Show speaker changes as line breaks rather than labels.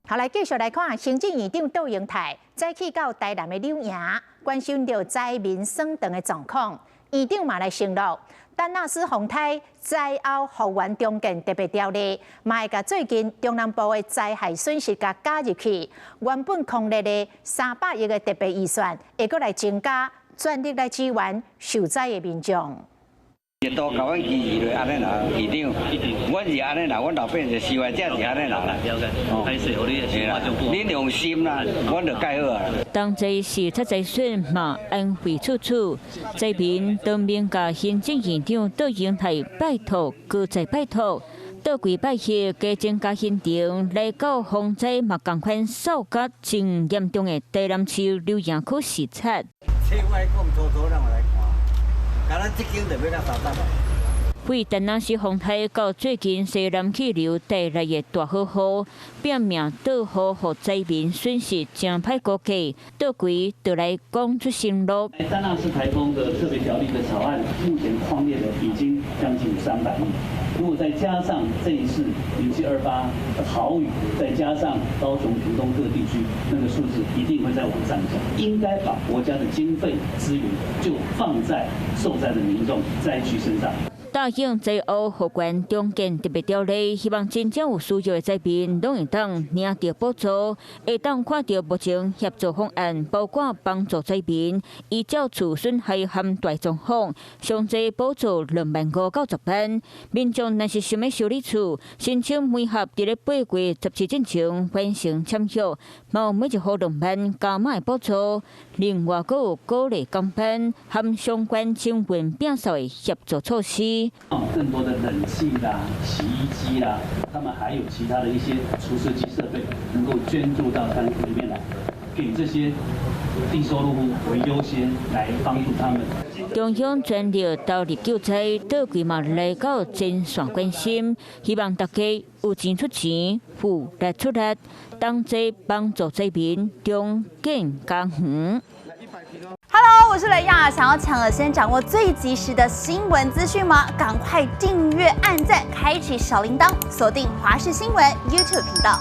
好，來繼續來看行政院長杜英泰早起到台南的柳營，關心著災民損長的狀況。院長嘛來承諾，達納斯風颱災後復原重建特別條例，嘛會共最近中南部的災害損失共加入去。原本空列的300億的特別預算，會閣來增加，全力來支援受災的民眾。
一度共阮支持落按呢啦，市長，阮是按呢啦，阮老百姓是受害者是按呢啦啦。
了解，歹勢，予你
是啦，恁用心啦，阮就蓋好啊。
當地視察災損嘛，安慰處處，災民當面共行政院長杜英泰拜託，閣再拜託，倒幾擺去加增加行程來到風災嘛仝款受甲真嚴重的台南市柳營區視察。
這我講粗粗，讓我來看。敢若這間就欲到30啊。
為達納斯風颱到最近西南氣流帶來的大豪雨，變命倒雨，予災民損失誠歹估計，倒規就來講出承諾。
達納斯颱風的特別條例的草案，目前匡列的已經將近300億。如果再加上這一次0728的豪雨，再加上高雄、屏東各地區，那個數字一定會再往上加。應該把國家的經費資源就放在受災的民眾災區身上。
答應災後復原重建特別條例，希望真正有需要的災民攏會當領著補助，會當看著目前協助方案，包括幫助災民依照厝損害和大狀況，上濟補助2萬5到10萬。民眾若是想欲修理厝，申請每合佇咧8月17進前完成簽約，嘛有每一戶2萬加碼的補助。另外，閣有鼓勵工班和相關清運摒掃的協助措施。
更多的冷氣啦、洗衣機啦，他們還有其他的一些除濕機設備，能夠捐助到山區裡面來，給這些低收入戶為優先來幫助他們。
中央全力投入救災，倒規嘛來到前線關心，希望大家有錢出錢，有力出力，同齊幫助災民重建家園。
Hello，我是雷亞，想要搶先掌握最及時的新聞資訊嗎？趕快訂閱、按讚、開啟小鈴鐺，鎖定華視新聞 YouTube 頻道。